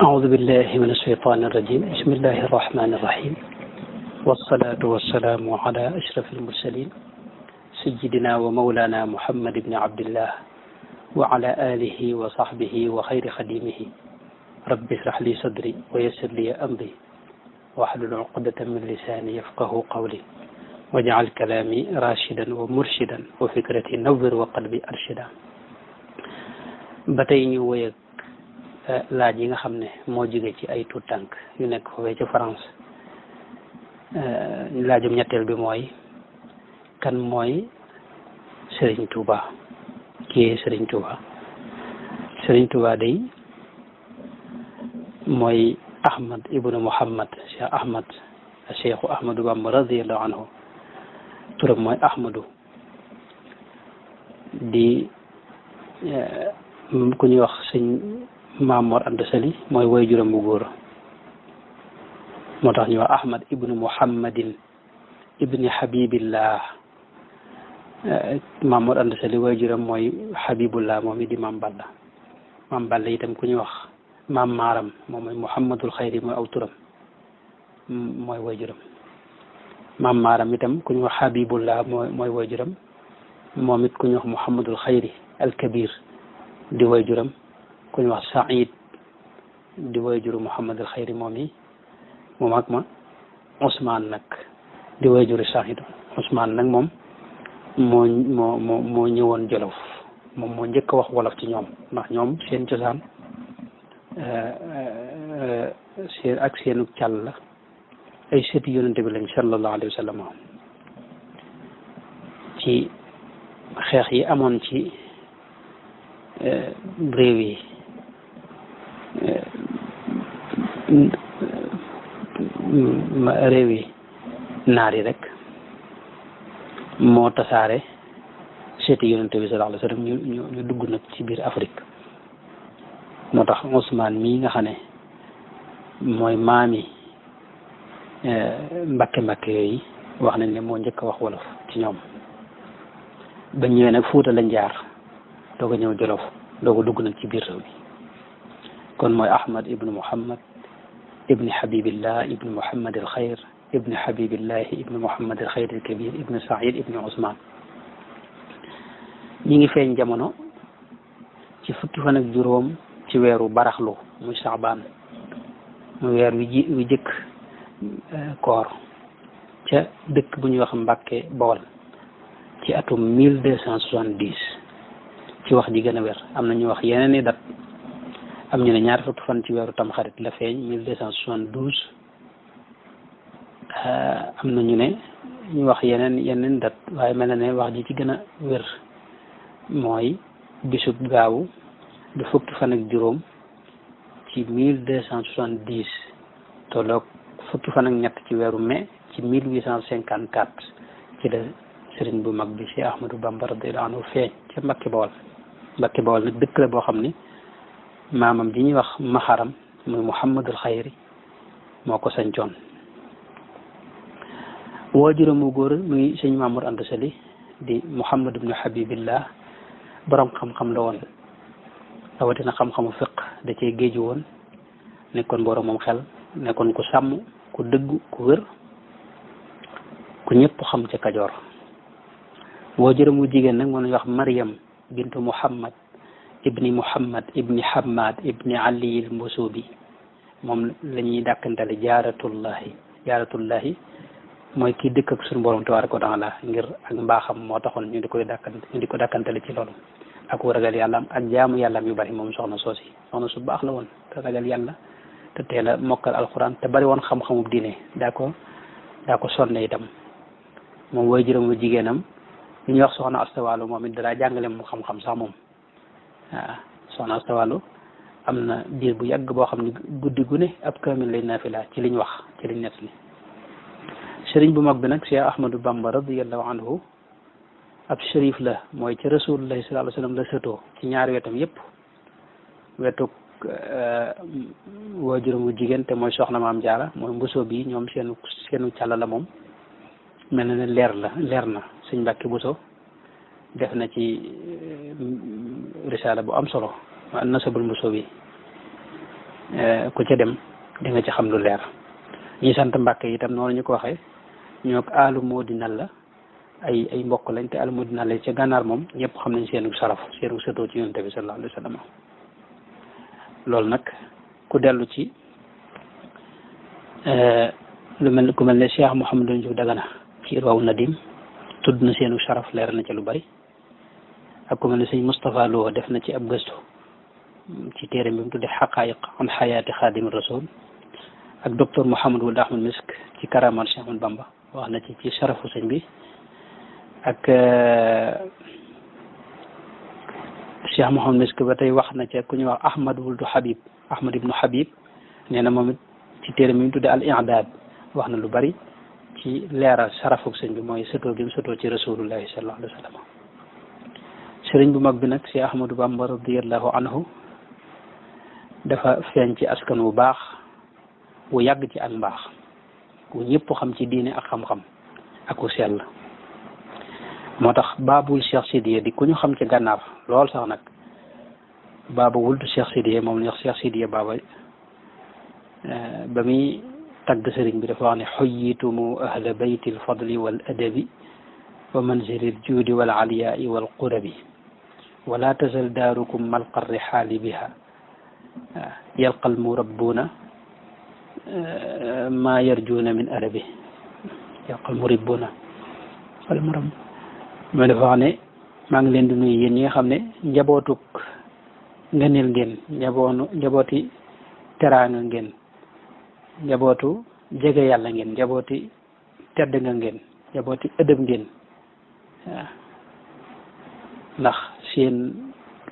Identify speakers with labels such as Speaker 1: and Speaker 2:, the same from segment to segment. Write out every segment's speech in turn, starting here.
Speaker 1: أعوذ بالله من الشيطان الرجيم بسم الله الرحمن الرحيم والصلاة والسلام على أشرف المرسلين سيدنا ومولانا محمد بن عبد الله وعلى آله وصحبه وخير خديمه رب اشرح لي صدري ويسر لي أمري واحلل عقدة من لساني يفقه قولي واجعل كلامي راشدا ومرشدا وفكرتي نور وقلبي أرشدا batay ñu wëy ak laaj yi nga xam ne moo jóge ci ay tuut tànk yu nekk foofee ci France laajum ñetteel bi mooy kan mooy Serigne Touba kii Serigne Touba Serigne Touba day mooy Ahmad ibnu Muhammad Cheikh Ahmad Cheikhu Ahmadu Bamba radiyallahu anhu turam mooy Ahmadu di ku ñuy wax sëñ Maam Mor Anta Sali mooy woy juróom bu góor moo tax ñuy wax Ahmad ibnu Muhammadin ibni Habibillah Maam Mor Anta Sali woy juróom mooy Habibullah moom it di Maam Balla Maam Balla itam ku ñuy wax Maam Maaram moom mooy Muhammadul Xayri mooy aw turam mooy woy juróom Maam Maaram itam ku ñuy wax Habibullah mooy woy juróom moom it ku ñuy wax Muhammadul Xayri al Kabir di woy juram ku ñu wax Saïd di woy juru Muhammad al Xayri moom yi mu mag ma Ousmane nag di woy juru Saïd Ousmane nag moom moo ñëwoon Jolof moom moo njëkk a wax wolof ci ñoom ndax ñoom seen cosaan seen ak seenu càll la ay sëti yonente bi lañ sallallahu alayhi wa sallam ci xeex yi amoon ci réew yi naar yi rek moo tasaare seeti yonente bi sallallahu alayhi wa sallam ñu dugg nag ci biir Afrique moo tax Ousmane mii nga xam ne mooy maami mbakke yooyu wax nañ ne moo njëkk a wax wolof ci ñoom ba ñëwee nag Fuuta lañ jaar doo ko ñëw Jolof doo ko dugg nag ci biir réew mi kon mooy Ahmad ibnu Muhammad ibni Habibillah ibnu Muhammad al Xayr ibni Habibillah ibnu Muhammad al Xayr al Kabir ibnu Saïd ibnu Ousmane ñi ngi feeñ jamono ci fukki fan ak juróom ci weeru baraxlu muy Saabaan mu weer wi jëkk koor ca dëkk bu ñuy wax Mbàkke Bawol ci atum 1270 ci wax ji gën a wér am na ñu wax yeneen i dat am ñu ne ñaar fukki fan ci weeru tamxarit la feeñ 1272 am na ñu ne ñu wax yeneen dat waaye mel na ne wax ji ci gën a wér mooy bisub gaawu di fukki fan ak juróom ci 1270 tolloog fukki fan ak ñett ci weeru mai ci 1854 ci la sëriñ bu mag bi Cheikh Ahmadou Bamba radiyallahu anhu feeñ ca Mbàkke Bawol Mbàkke Bawol nag dëkk la boo xam ni maamam ji ñuy wax maxaram muy Muhammadul Xayri moo ko sañcoon waajuram mu góor muy sëñ Maam Mor Anta Sali di Muhammad ibnu Habibillah borom xam-xam la woon rawatina xam-xamu fiq da cee géeju woon nekkoon boromam xel nekkoon ku sàmm ku dëggu ku wér ku ñëpp xam ca Kajoor waajuram wu jigéen nag moo ñuy wax Maryam bintu Muhammad ibni Hammad ibni Ali al Musubi moom la ñuy dàkkantale jaaratullahi mooy kii dëkk ak suñu borom tabaaraka wa taala ngir ak mbaaxam moo taxoon ñu di ko dàkkantale ci loolu ak ragal yàlla ak jaamu yàllaam yu bari moom soxna su baax la woon te ragal yàlla te teel a mokkal alxuraan te bari woon xam-xamu diine daa ko sonne itam moom waajuram wu jigéenam li ñuy wax soxna Astawalu moom it dalaa jàngale mu xam-xam sax moom waaw soxna Astawalu am na diir bu yàgg boo xam ne guddi gu ne ab kaamil lay naafila ci liñ wax ci liñ nettali sëriñ bu mag bi nag Cheikh Ahmadou Bamba radiyallahu anhu ab shérif la mooy ci rasulullahi sallallahu alayhi wa sallam la sëtoo ci ñaari wetam yëpp wetuk waajuram wu jigéen te mooy soxna Maam Jaara mooy mbusoo bi ñoom seenu càlla la moom mel na ne leer na sëñ Mbàkke Buso def na ci risaala bu am solo nasabul Buso bi ku ca dem di nga ci xam lu leer. ñi sant Mbàkke itam noonu ñu ko waxee ñoo ko Alu Modina la ay mbokk lañ te Alu Modina la ca gànnaar moom ñëpp xam nañ seenu saraf seenu sëtoo ci yonent bi sallallahu alayhi wa sallam. loolu nag ku dellu ci lu mel ku mel ne Cheikh Mouhamadou Diouf Dagana ci Irwaawu Nadim tudd na seenu saraf leer na ci lu bari. ak ku mel ne sëñ Moustapha Lo def na ci ab gëstu ci téere bi mu tuddee xaqaayiq an xayaati xaadim rasul. ak docteur Mouhamadou Wuld Ahmad Misk ci karamal Cheikh Ahmad Bamba wax na ci sarafu sëñ bi. ak Cheikh Mouhamadou Misk ba tey wax na ca ku ñuy wax Ahmad Wuld Habib Ahmad ibnu Habib nee na moom it ci téere bi mu tuddee al i'daad wax na lu bari ci leeral sarafu sëñ bi mooy sëtoo gi mu sëtoo ci rasulullahi sallallahu alayhi wa sallam. sëriñ bu mag bi nag Cheikh Ahmadou Bamba radiyallahu anhu dafa feeñ ci askan wu baax wu yàgg ci ak mbaax wu ñëpp xam ci diine ak xam-xam ak wu sell. moo tax baabul Cheikh Sidiye di ku ñu xam ci gànnaar lool sax nag baaba wultu Cheikh Sidiye moom la ñuy wax Cheikh Sidiye baaba ba muy tagg sëriñ bi dafa wax ne xuyyitumu ahla bayti alfadli wal adabi wa manzili aljuudi wal aliyaai wal qurabi wala tazal daarukum malqa rixaali biha yalqa almurabbuuna ma yarjuuna min arabi yalqa almurabbuuna wal murab mooy dafa wax ne maa ngi leen di nuyu yéen ñi nga xam ne njabootuk ngëneel ngeen njabooti teraanga ngeen njabootu jege yàlla ngeen njabooti tedd nga ngeen njabooti ëdëb ngeen waaw ndax seen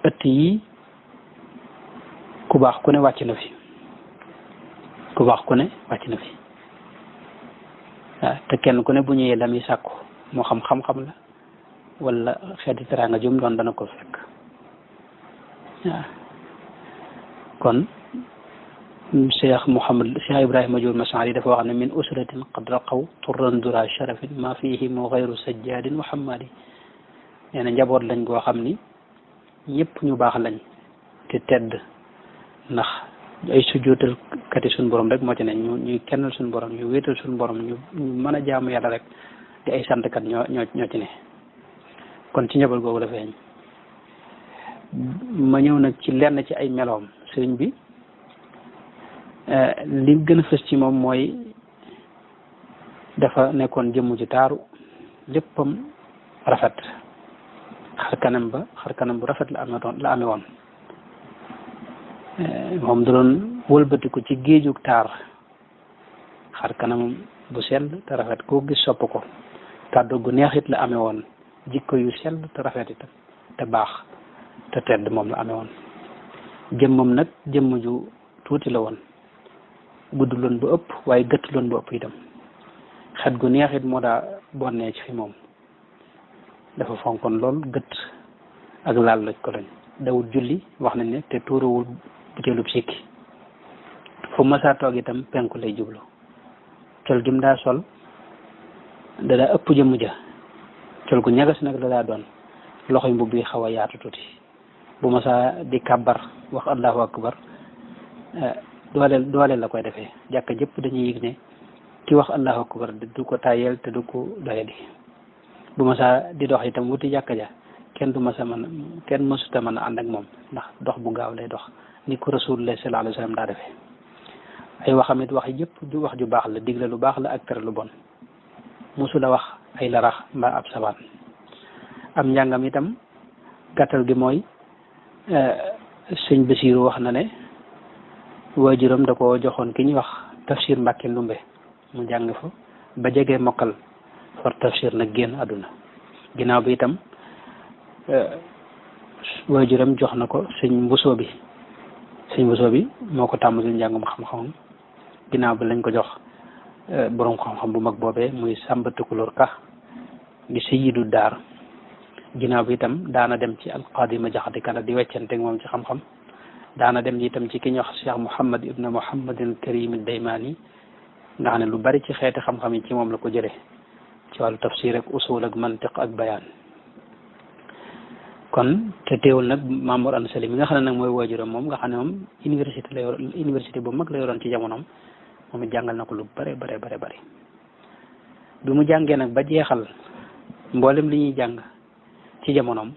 Speaker 1: ëtt yi ku baax ku ne wàcc na fi ku baax ku ne wàcc na fi waaw te kenn ku ne bu ñëwee la muy sàkku moo xam xam-xam la wala xeeti teraanga jum doon dana ko fekk waaw kon Cheikh Ibrahima Diouf Masari dafa wax ne min usratin qad raqaw turran dura sharafin ma fihim gayru sajjadin wa hammadi nee na njaboot lañ goo xam ni ñëpp ñu baax lañ te tedd ndax ay sujjootal kati suñu borom rek moo ci ne ñuy kennal suñu borom ñu wéetal suñu borom ñu mën a jaamu yàlla rek te ay santkat ñoo ci ne kon ci njaboot googu la feeñ. ma ñëw nag ci lenn ci ay meloom sëriñ bi li gën a fës ci moom mooy dafa nekkoon jëmm ju taaru léppam rafet xar kanam bu rafet la amee woon moom da doon wëlbatiku ci géejug taar xar kanam bu sell te rafet koo gis sopp ko kàddu gu neexit la amee woon jikko yu sell te rafet itam te baax te tedd moom la amee woon jëmmam nag jëmm ju tuuti la woon gudd loon bu ëpp waaye gëtt loon bu ëpp itam xet gu neexit moo daa bonnee ci fi moom dafa fonkoon lool gëtt ak laal loj ko lañ dawul julli wax nañ ne te tuurawul butéelub sikki fu masaa toog itam penku lay jublu col gim daa sol da daa ëpp jëmm ja col gu ñagas nag la daa doon loxoy mbubb yi xaw a yaatu tuuti bu masaa di kàbbar wax allahu akbar doole la koy defee jàkka jëpp dañuy yëg ne ki wax allahu akbar du ko tayel te du ko doyadi bu masaa di dox itam wuti jàkka ja kenn mësuta mën a ànd ak moom ndax dox bu gaaw lay dox ni ko rasulullah sallallahu alayhi wa sallam daa defee ay waxam it wax yëpp du wax ju baax la digle lu baax la ak tere lu bon mosula wax ay larax mbaa ab sabaan am njàngam itam gàttal gi mooy sëñ Basiiru wax na ne waajuram da ko joxoon ki ñuy wax tafsir Mbàkke Ndumbe mu jàng fa ba jege mokkal far tafsir nag génn àdduna ginnaaw bi itam waajuram jox na ko sëñ Mbusoo bi moo ko tàmbasil njàngum xam-xamam ginnaaw bi lañ ko jox boroom xam-xam bu mag boobee muy Sàmba Tukulóor Ka di sayyidu daar ginnaaw bi itam daana dem ci alqaadi ma jaxate kala di weccante moom ci xam-xam daana dem itam ci ki ñuy wax Cheikh Mouhamad ibn Mouhamadin Karim Daymaani nga xam ne lu bari ci xeeti xam-xam yi ci moom la ko jëlee ci wàllu tafsir ak usul ak mantiq ak bayaan kon te teewul nag Maam Mor Anta Sali mi nga xam ne nag mooy waajuram moom nga xam ne moom université bu mag la yoroon ci jamonoom moom it jàngal na ko lu bare bare bare bare bi mu jàngee nag ba jeexal mboolem li ñuy jàng ci jamonoom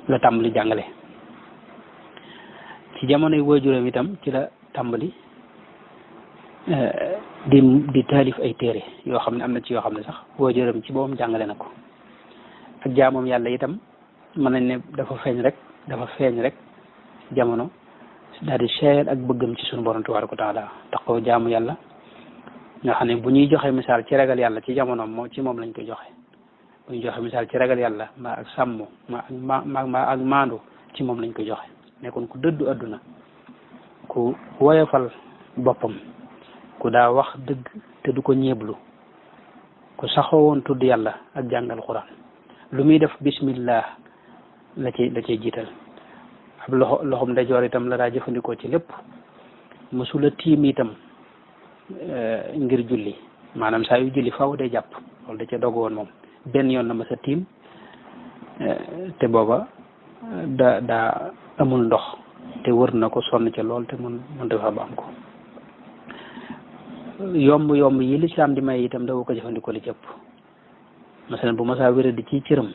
Speaker 1: la tàmbali jàngale ci jamonoy waajuram itam ci la tàmbali di taalif ay téere yoo xam ne am na ci yoo xam ne sax waajuram ci boppam jàngale na ko ak jaamoom yàlla itam mën nañ ne dafa feeñ rek jamono daal di seeyal ak bëggam ci suñu borom tabaaraka wa taala tax ko jaamu yàlla nga xam ne bu ñuy joxe misaal ci ragal yàlla ci jamonoom moom ci moom lañ koy joxe bu ñuy joxe misaal ci ragal yàlla mbaa ak sàmm mbaa ak maandu ci moom lañ koy joxe nekkoon ku dëddu àdduna ku woyofal boppam ku daa wax dëgg te du ko ñeeblu ku saxoo woon tudd yàlla ak jàngal Alxuraan lu muy def bismillah la cay jiital ab loxom ndeyjoor itam la daa jëfandikoo ci lépp mësula tiim itam ngir julli maanaam saa yu julli faaw day jàpp loolu da ca dogu woon moom benn yoon na ma sa tiim te booba daa amul ndox te wër na ko sonn ca lool te mun dafa ba am ko yomb yi lislaam di may itam dafa ko jëfandikoo li cëpp masalan bu ma saa wéradi ci cëram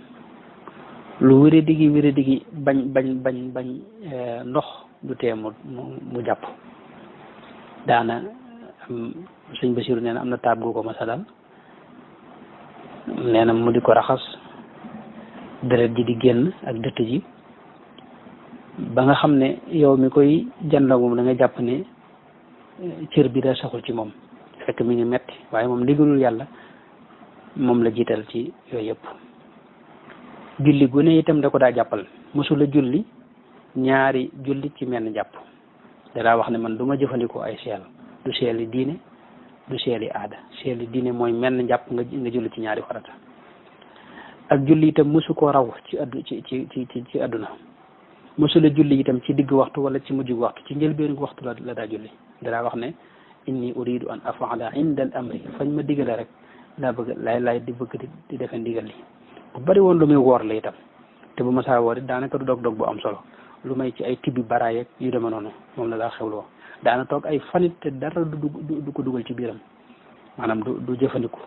Speaker 1: lu wéradi bañ ndox du tee mu jàpp daana sëñ Basiru nee na am na taab gu ko masa dal nee na mu di ko raxas deret ji di génn ak dëtt ji ba nga xam ne yow mi koy jànda moom da nga jàpp ne cër bi daa saxul ci moom fekk mi ngi metti waaye moom ndigalul yàlla moom la jiital ci yooyu yëpp julli gu ne itam da ko daa jàppal mosula julli ñaari julli ci menn jàpp danaa wax ne man du ma jëfandikoo ay seel du seeli diine du seeli aada seeli diine mooy menn jàpp nga julli ci ñaari farata ak julli itam mosu koo raw ci àdduna mosula julli itam ci digg waxtu wala ci mujj waxtu ci njëlbéenu waxtu la daa julli danaa wax ne inni uridu an afala inda al amri fañ ma digale rek laa bëgg laay di bëgg di defee ndigal li bu bari woon lu muy woor la itam te bu ma saa woor it daanaka du dog bu am solo lu may ci ay tibbi baraay yu deme noonu moom la daa xewloo daana toog ay fanit te dara du ko dugal ci biiram maanaam du jëfandiku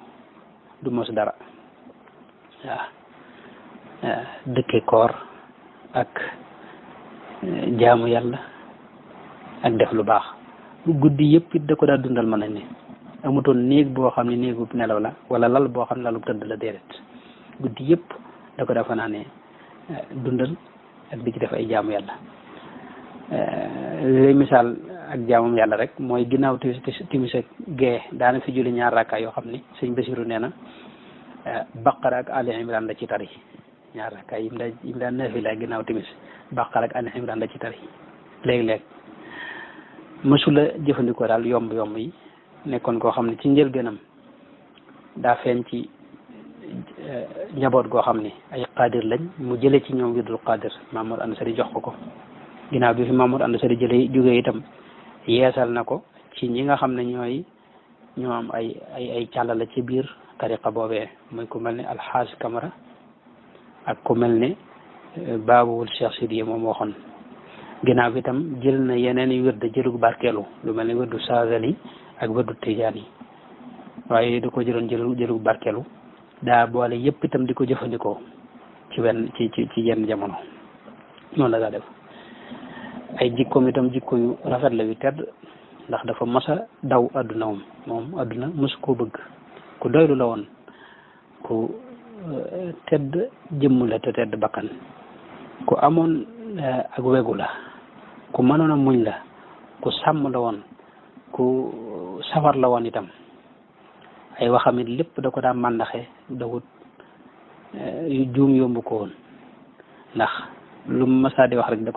Speaker 1: du mos dara waaw dëkke koor ak jaamu yàlla ak def lu baax guddi yëpp it da ko daa dundal mën nañ ne amutoon néeg boo xam ne néegu nelaw la wala lal boo xam ne lalu tëdd la déedéet guddi yëpp da ko daa fanaane dundal ak di ci def ay jaamu yàlla lay misaal ak jaamum yàlla rek mooy ginnaaw timis ak gee daana fi julli ñaar rakka yoo xam ni sëñ Basiru nee na Baqara ak Ali Imran la ci tari ñaar rakka yim daa naafila ginnaaw timis Baqara ak Ali Imran la ci tari léeg-léeg mësula jëfandikoo daal yomb yi nekkoon koo xam ne ci njëlbeenam daa feeñ ci njaboot goo xam ne ay qaadir lañ mu jële ci ñoom wirdul qaadir Maam Mor Anta Sali jox ko ginnaaw bi fi Maam Mor Anta Sali jógee itam yeesal na ko ci ñi nga xam ne ñoo am ay càllala ci biir tariqa boobee muy ku mel ne alxaaj Kamara ak ku mel ne baabul Cheikh Sidiye moom waxoon ginnaaw bi itam jël na yeneen i wérde jëlug barkeelu lu mel ne wérdu Saazali ak wérdu Tijaan yi waaye da ko jëloon jëlug barkeelu daa boole yëpp itam di ko jëfandikoo ci yenn jamono noonu la daa def ay jikkoom itam jikko yu rafet la yu tedd ndax dafa masa daw adduna moom adduna mosu koo bëgg ku doylu la woon ku tedd jëmm la te tedd bakkan ku amoon ak wegu la ku mënoon a muñ la ku sàmm la woon ku safar la woon itam ay waxamit lépp da ko daa màndaxe dawut juum yomb ko woon ndax lu masaa di wax rek da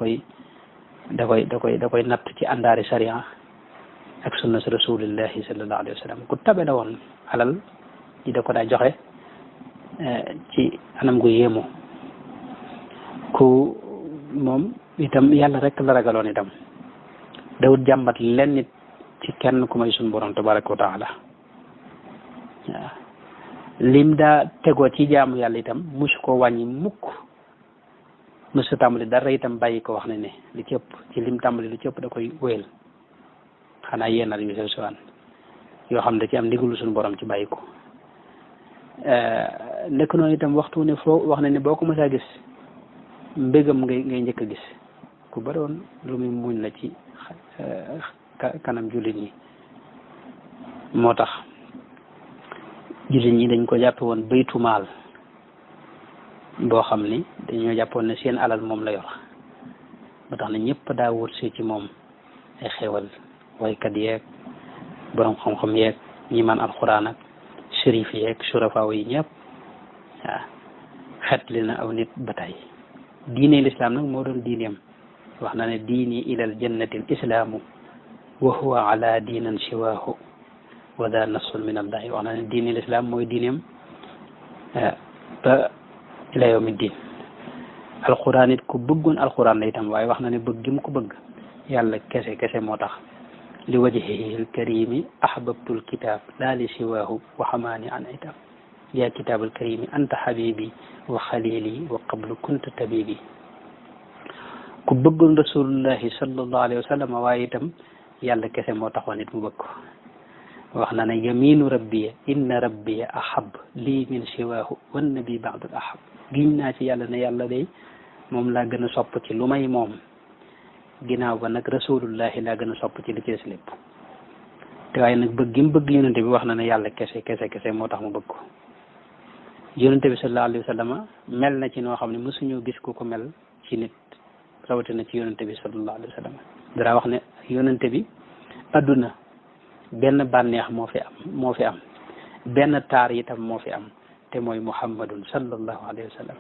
Speaker 1: koy natt ci àndaari sariya ak sunna si rasulillahi sallallahu alayhi wa sallam ku tabe la woon alal ji da ko daa joxe ci anam gu yéemu ku moom itam yàlla rek la ragaloon itam dawut jàmbat len nit ci kenn ku may suñu borom tabaraka wa taala lim daa tegoo ci jaamu yàlla itam musu ko wàññi mukk mësta tàmbali dara itam bàyyi ko wax ne li ci ëpp ci lim tàmbali lu ci ëpp da koy wéyal xanaa yéenal yu sew sewaan yoo xam ne da ci am ndigalu suñu borom ci bàyyi ko nekk noonu itam waxtu ne foo wax ne boo ko mësaa gis mbégam ngay njëkk a gis ku bari woon lu muy muñ la ci kanam jullit ñi moo tax jullit ñi dañ ko jàppe woon baytu maal boo xam ni dañoo jàppoon ne seen alal moom la yor ba tax na ñëpp daa wut si ci moom ay xewal waykat yeeg borom xam-xam yeeg ñi man alxuraan ak shérif yeeg surafaaw yi ñëpp waaw xetli na aw nit ba tey diine lislaam nag moo doon diineem wax na ne diini ilal jannati l islaamu wa huwa ala diinan siwaahu wa da nassun min allahi wax na ne diine lislaam mooy diineem ba ila yawmi diin alquran it ku bëggoon alquran la itam waaye wax na ne bëgg gi mu ko bëgg yàlla kese moo tax li wajhihi alkarimi ahbabtu alkitab laa li siwaahu wa xamaani an itab yaa kitab alkarimi anta habibi wa xalili wa qablu kunta tabibi ku bëggoon rasulullahi sallallahu alayhi wa sallam waaye itam yàlla kese moo taxoon it mu bëgg ko wax na ne yaminu rabbiya inna rabbiya ahab lii min siwaahu wannabi baadul ahab giñ naa ci yàlla ne yàlla day moom laa gën a sopp ci lu may moom ginnaaw ba nag rasulullahi laa gën a sopp ci li ci des lépp te waaye nag bëgg gi mu bëgg yonente bi wax na ne yàlla kese moo tax mu bëgg ko yonente bi sallallahu alayhi wa sallam mel na ci noo xam ne mësuñu gis ku ko mel ci nit rawatina ci yonente bi sallallahu alayhi wa sallam dara wax ne yonente bi adduna benn bànneex moo fi am benn taar itam moo fi am te mooy muhammadun sallallahu alayhi wa sallam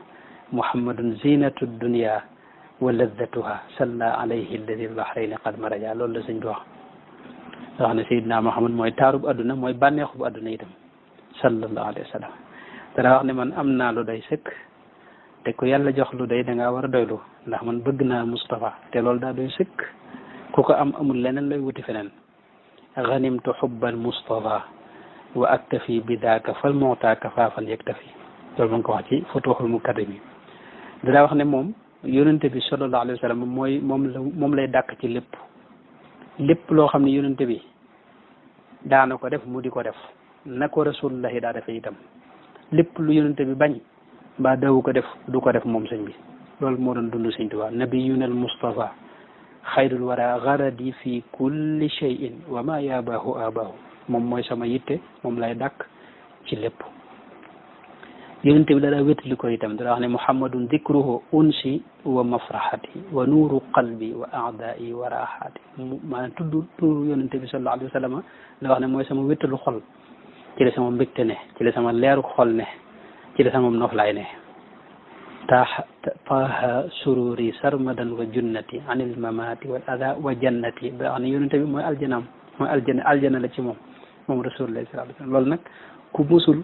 Speaker 1: muhammadun zinatu dunya wa laddatuha salla alayhi alladi albahrayni qad maraja loolu la sëñ bi wax ne sayidna muhammad mooy taarub adduna mooy bànneexu bu adduna itam sallallahu alayhi wa sallam dara wax ne man am naa lu doy sëkk te ku yàlla jox lu doy da ngaa war a doylu ndax man bëgg naa Mustafa te loolu daa doy sëkk ku ko amul leneen lay wuti feneen ganimtu xubbal Mustafa wa aktafi bi daaka fal moota kafaafan yaktafi loolu ma ngi ko wax ci Futuhul Mukarrami dara wax ne moom yonente bi sallallahu alayhi wa sallam moom lay dàkk ci lépp loo xam ne yonente bi daana ko def mu di ko def na ko rasulullahi daa defee itam lépp lu yonente bi bañ mbaa dawu ko def du ko def moom sëñ bi loolu moo doon dund sëñ Tuubaa nabiyuna al Mustafa xayrul wara garadi fi kulli shay'in wa ma yabaahu abaahu moom mooy sama yitte moom lay dàkk ci lépp yonente bi dara wétali ko itam dara wax ne muhammadun dikruhu unsi wa mafrahati wa nuuru qalbi wa aadai wa raxaati maanaam tudd yonente bi sallallahu alayhi wa sallam la wax ne mooy sama wéttalu xol ci la sama mbégte ne ci la sama leeru xol ne ci la sama noflaay ne taaha sururi sarmadan wa junnati anil mamati wal ada wa jannati da wax ne yonente bi mooy aljana la ci moom rasulullah sallallahu alayhi wa sallam loolu nag ku musul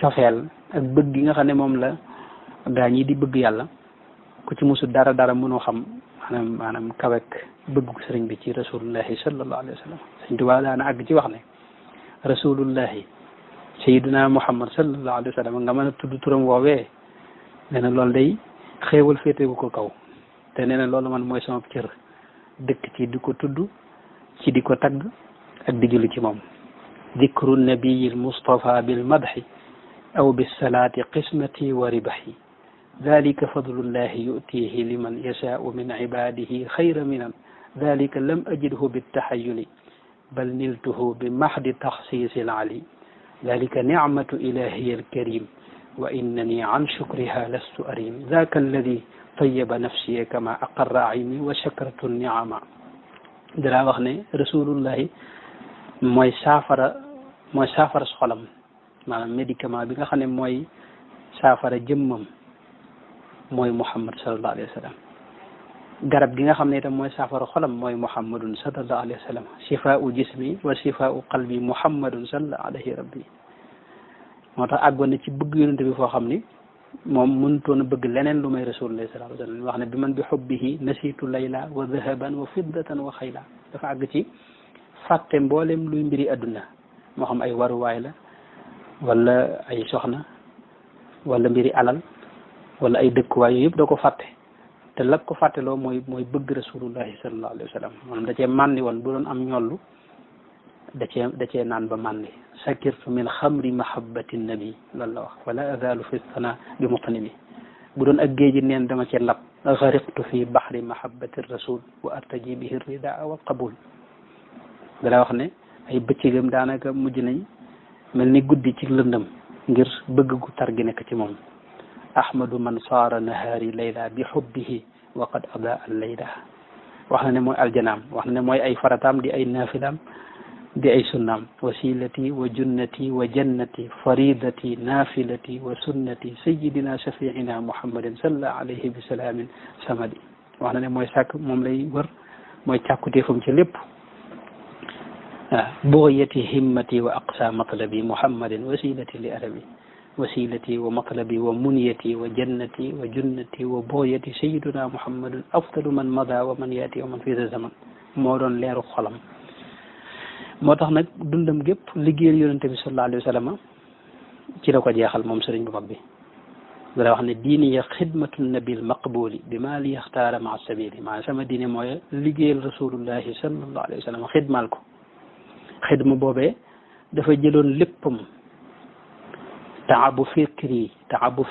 Speaker 1: cofeel ak bëgg gi nga xam ne moom la gaa ñi di bëgg yàlla ku ci musul dara mënoo xam maanaam kawek bëggu sëriñ bi ci rasulullahi sallallahu alayhi wa sallam sëñ Tuubaa daana àgg ci wax ne rasulullahi sayyidina muhammad sallallahu alayhi wa sallam nga mën a tudd turam woowee nee na loolu day xéewal féetewu ko kaw te nee na loolu man mooy sama cër dëkk ci di ko tudd ci di ko tagg ak di julli ci moom dikru nabiyil mustafa bil madhi aw bisalaati qismati wa ribahi dalika fadlullahi yutihi liman yashaau min ibadihi xayra minan dalika lam ajidhu bittaxayuli bal niltuhu bi mahdi taxsiisi ali dalika nicmatu ilahiy alkarim wa innani an shukriha lastu arim daka alladi tayaba nafsiya kama aqarra ayni wa shakartu niama dara wax ne rasulullahi mooy saafara xolam maanaam médicament bi nga xam ne mooy saafara jëmmam mooy muhammad sallallahu alayhi wa sallam garab gi nga xam ne itam mooy saafara xolam mooy muhammadun sallallahu alayhi wa sallam shifaau jismi wa shifaau qalbi muhammadun sallallahu alayhi rabbi moo tax àggoon na ci bëgg yonente bi foo xam ni moom mënutoon a bëgg leneen lu may rasulullah sallallahu alayhi wa sallam wax ne bi man bi xubbihi nasitu layla wa dahaban wa fiddatan wa xayla dafa àgg ci fàtte mboolem luy mbiri adduna moo xam ay waruwaay la wala ay soxna wala mbiri alal wala ay dëkkuwaay yooyu yëpp doo ko fàtte te la ko fàtteloo mooy bëgg rasulullahi sallallahu alayhi wa sallam maanaam da cee màndi woon bu doon am ñollu da cee naan ba màndi sakirtu min xamri mahabbati nabi loolu la wax wala azalu fi sana bi muqnimi bu doon ak géeji neen dama cee lab xariqtu fi baxri mahabbati rasul wa artaji bihi ridaa wal qabul dala wax ne ay bëccëgam daanaka mujj nañ mel ni guddi ci lëndëm ngir bëgg gu tar gi nekk ci moom ahmadu man saara nahaari layla bi xubbihi wa qad ada al layla wax na ne mooy aljanaam wax na ne mooy ay farataam di ay naafilaam di ay sunnaam wasilati wa junnati wa jannati faridati nafilati wa sunnati sayidina shafiina muhammadin salla alayhi bi salaamin samadi wax na ne mooy sàkk moom lay wër mooy càkkutéefam ci lépp bugyati himmati wa aqsa matlabi muhammadin wasilati li arabi wasilati wa matlabi wa muniyati wa jannati wa junnati wa bugyati sayiduna muhammadin afdalu man mada wa man yaati wa man fi zaman moo doon leeru xolam moo tax nag dundam gépp liggéeyal yonente bi sallallahu alayhi wa sallam ci la ko jeexal moom sëriñ bu mag bi dara wax ne diini ya xidmatu nabil maqbuli bi maa li yaxtaara maa sabili maanaam sama diine mooy liggéeyal rasulullahi sallallahu alayhi wa sallam xidmal ko xidma boobee dafa jëloon léppam taabu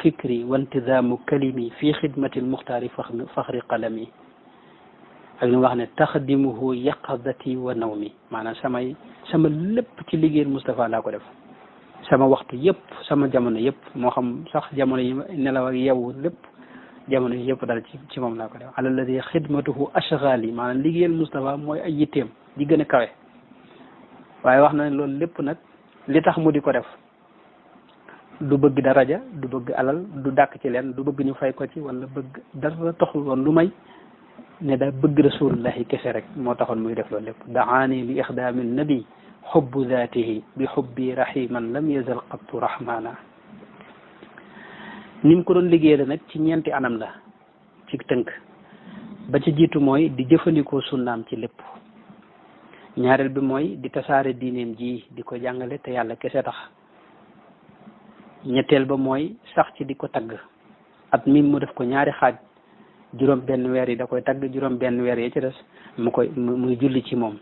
Speaker 1: fikri wa intidaamu kalimi fi xidmati lmuxtaari faxri qalami ak li mu wax ne taxdimuhu yaqadati wa nawmi maanaam sama lépp ci liggéeyal Moustapha laa ko def sama waxtu yëpp sama jamono yëpp moo xam sax jamono yi nelaw ak yeewu lépp jamono yi yëpp daal ci moom laa ko def ala alladi xidmatuhu ashgali maanaam liggéeyal Moustapha mooy ay yitteem di gën a kawe waaye wax na ne loolu lépp nag li tax mu di ko def du bëgg daraja du bëgg alal du dàkk ci leen du bëgg ñu fay ko ci wala bëgg dara taxul woon lu may ne daa bëgg rasulullahi kese rek moo taxoon muy def loolu lépp daani li ixdaami nabi xubbu zaatihi bi xubbi rahiman lam yazal qattu rahmana ni mu ko doon liggéey la nag ci ñeenti anam la ci tënk ba ci jiitu mooy di jëfandikoo sunnaam ci lépp ñaareel bi mooy di tasaare diineem ji di ko jàngale te yàlla kese tax ñetteel ba mooy sax ci di ko tagg at mi mu def ko ñaari xaaj juróom benn weer yi da koy tagg juróom benn weer yi ci des muy julli ci moom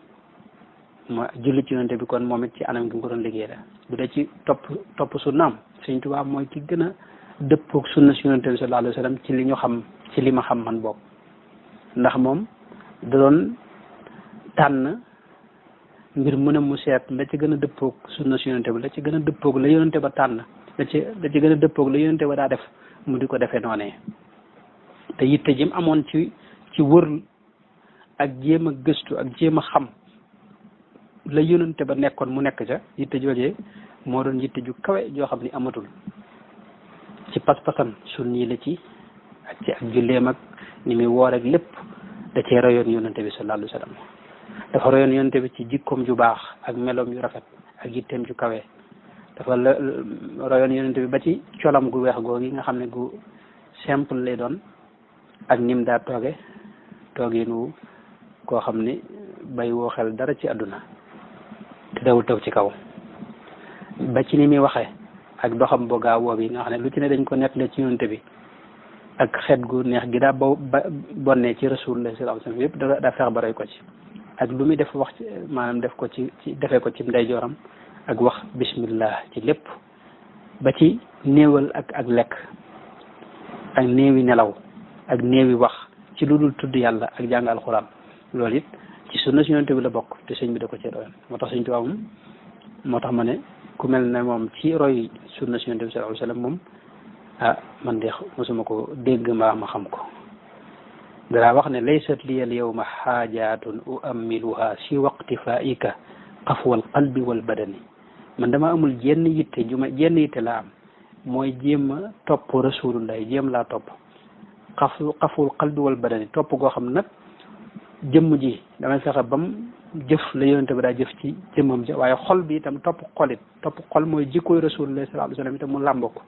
Speaker 1: ma julli ci yonente bi kon moom it ci anam gi mu ko doon liggéey la bu dee ci topp sunnaam Sëriñ Tuubaa mooy ki gën a dëppoog sunna si yonente bi sallallahu alayhi wa sallam ci li ñu xam ci li ma xam man boobu ndax moom da doon tànn mbir mu ne mu seet la ci gën a dëppoog sunna si yonente bi la ci gën a dëppoog la yonente ba tànn la ci gën a dëppoog la yonente ba daa def mu di ko defee noonee te yitte jëm amoon ci wër ak jéem a gëstu ak jéem a xam la yonente ba nekkoon mu nekk ca yitte joojee moo doon yitte ju kawe joo xam ni amatul ci pas-pasam sunni la ci ak julleem ak ni muy woor ak lépp da cee royoon yonente bi sallallahu alayhi wa sallam dafa royoon yonente bi ci jikkoom ju baax ak meloom yu rafet ak yitteem ju kawe dafa royoon yonente bi ba ci colam gu weex googi nga xam ne gu simple lay doon ak nim daa tooginu koo xam ni bay woo xel dara ci àdduna te dawul taw ci kaw ba ci ni muy waxee ak doxam bo gaaw bi nga xam ne lu ci ne dañ ko nettale ci yonente bi ak xeet gu neex gi daa bonnee ci rasulullah sallallahu alayhi wasallam yëpp daa feex ba roy ko ci ak lu muy def wax ci maanaam def ko ci defee ko ci ndeyjooram ak wax bismillah ci lépp ba ci néewal ak lekk ak néewi nelaw ak néewi wax ci lu dul tudd yàlla ak jàng alxuraan loolu it ci sunna si yonente bi la bokk te sëñ bi da ko ci doyoon moo tax sëñ Tuubaa moom moo tax ma ne ku mel ne moom ci roy sunna si yonente bi sallallahu alayhi wasallam moom man de mosuma ko dégg mbaa ma xam ko danaa wax ne laysat li al yawma xaajaatun uammiluha si waqtifaika xafwal qalbi wal badani man dama amul jenn yitte jenn yitte laa am mooy jéem a topp rasulullah jéem laa topp xafwal qalbi wal badani topp goo xam nag jëmm ji damay fexe bam jëf la yonente bi daa jëf ci jëmmam ja waaye xol bi itam topp xol mooy jikkooy rasulullah sallallahu alayhi wasallam itam mu làmbo ko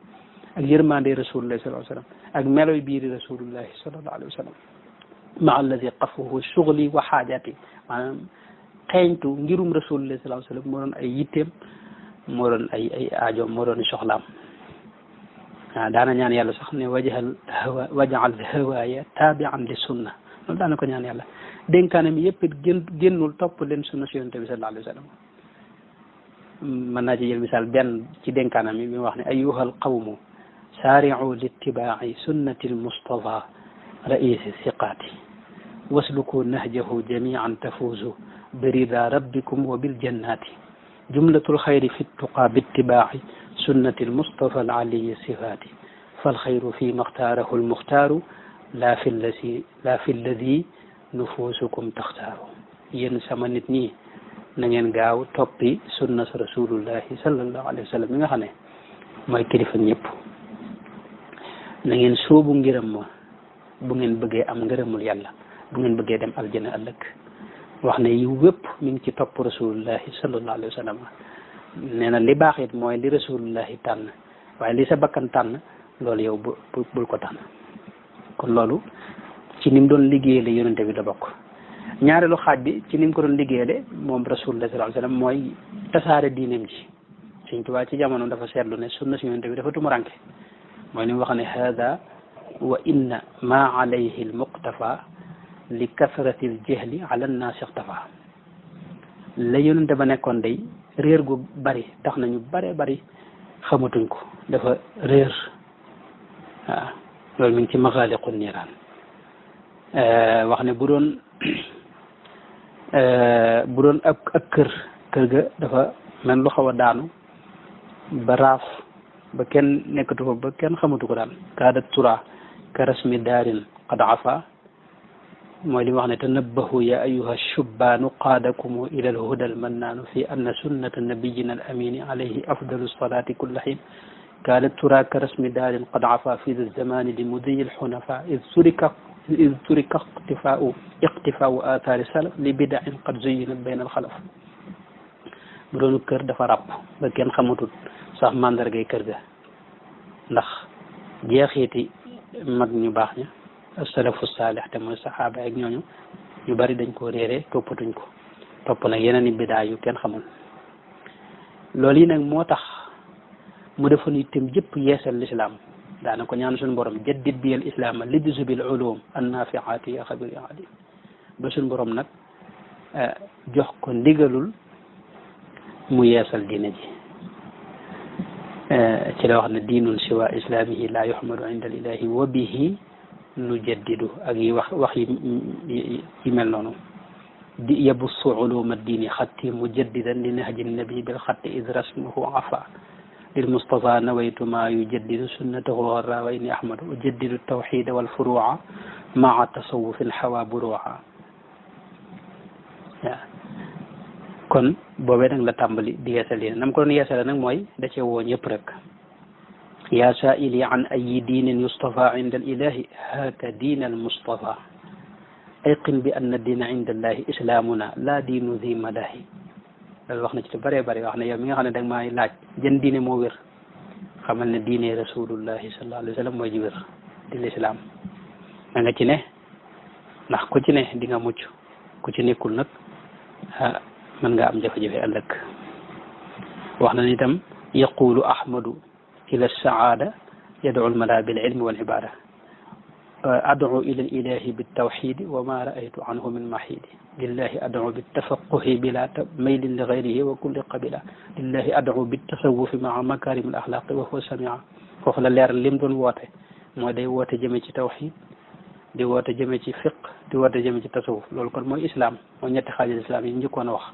Speaker 1: ak yërmande rasulullah sallallahu alayhi wasallam ak meloy biiri rasulullahi sallallahu alayhi wasallam ma alladi qafuhu shughli wa xaajaati maanaam xeeñtu ngirum rasulullah sallallahu alayhi wasallam moo doon ay yitteem moo doon ay aajoom moo doon soxlaam daana ñaan yàlla sax ne wajal hawaaya taabian li sunna loolu daana ko ñaan yàlla dénkaane mi yëpp génnul topp leen sunna si yonente bi sallallahu alayhi wa sallam mën naa ci jël misaal benn ci dénkaanam mi wax ne ayuha al qawmu saari'u littibaa'i sunnati almustafa raisi siqaati wasluku nahjahu jamian tafuuzu birida rabbikum wa biljannati jumlatul xayri fi ttuqa bittibaa'i sunnati almustafa alaliyi sifaati falxayru fi maxtaarahu almuxtaaru laa fi lladi nufuusukum taxtaaru yéen sama nit ñi na ngeen gaaw toppi sunna rasulullahi sallallahu alayhi wa sallam mi nga xam ne mooy kilifa ñëpp na ngeen sóobu ngërëm ma bu ngeen bëggee am ngërëmul yàlla bu ngeen bëggee dem aljana ëllëg wax ne yiw wépp mi ngi ci topp rasulullahi sallallahu alayhi wa sallam nee na li baax it mooy li rasulullahi tànn waaye li sa bakkan tànn loolu yow bul ko tànn kon loolu ci ni mu doon liggéeyale yonente bi la bokk ñaareelu xaaj bi ci ni mu ko doon liggéeyale moom rasulullah sallallahu alayhi wa sallam mooy tasaare diineem ji Sëñ Tuubaa ci jamono dafa seetlu ne sunna si yonente bi dafa tumuranke mooy ni mu wax ne hada wa inna ma alayhi almuqtafa li kasrati aljahli ala annaasi ixtafa la yonente ba nekkoon day réer gu bari tax nañu bari xamatuñ ko dafa réer waaw loolu mi ngi ci maxaaliqu niiraan wax ne bu doon ak kër ga dafa mel lu xaw a daanu ba raaf ba kenn nekkatu ko ba kenn xamatu ko daal kaada tura ka rasmi daarin qad afa mooy li wax ne tanabbahu ya ayuha shubbaanu qaadakumu ila alhuda almannaanu fi anna sunnata nabiyina al amini alayhi afdalu salati kulla xiin kaada tura ka rasmi daarin qad afa fi da zamani li mudiyi alxunafa id turika iqtifaau aathaari salaf li bidain qad zuyinat bayna alxalaf bu doonu kër dafa ràpp ba kenn xamatul sax mandargay kër ga ndax jeexiti mag ñu baax ña salafu saalih te mooy saxaaba ak ñooñu ñu bari dañ koo réere toppatuñ ko topp nag yeneen i bidaa yu kenn xamul loolu yi nag moo tax mu defoon itam jëpp yeesal lislaam daana ko ñaan suñu borom jaddid bi al islaama lidsu bil ulum annafiaati ya xabir ya alim ba suñu borom nag jox ko ndigalul mu yeesal diine ji ci la wax ne diinun siwa islamihi la yuhmadu inda alilahi wa bihi nu jaddidu ak yi wax yi mel noonu di yabussu uluma diini xatti mujaddidan li nahji nabi bil xatti id rasmuhu afa lil mustafa nawaytu ma yujaddidu sunnatahu warra wa inni ahmadu ujaddidu tawxida wal furuca maa tasawufin xawa buruca waaw kon boobee nag la tàmbali di yeesal yéen nam ko doon yeesale nag mooy da cee woo ñëpp rek yaa saa'ili an ayi diinin yustafa inda alilahi haaka diin almustafa ayqin bi anna diina inda allahi islaamuna la diinu zi madahi loolu wax na ci lu bëree bëri wax ne yow mi nga xam ne danga maay laaj jën diine moo wér xamal ne diine rasulullahi sallallahu alayhi wa sallam mooy ji wér di lislaam da nga ci ne ndax ku ci ne di nga mucc ku ci nekkul nag mën nga am jafe-jafe ëllëg wax na ni itam yaqulu ahmadu ila saada yad'u almala bil ilmi wal ibada ad'u ila ilahi bittawxidi wa ma ra'aytu anhu min mahidi lillahi ad'u bittafaquhi bila maylin li gayrihi wa kulli qabila lillahi ad'u bittasawufi maa makarim al axlaqi wa huwa samia foofu la leer lim doon woote mooy day woote jëme ci tawxid di woote jëme ci fiq di woote jëme ci tasawuf loolu kon mooy islam mooy ñetti xaajal islam yi njëkkoon a wax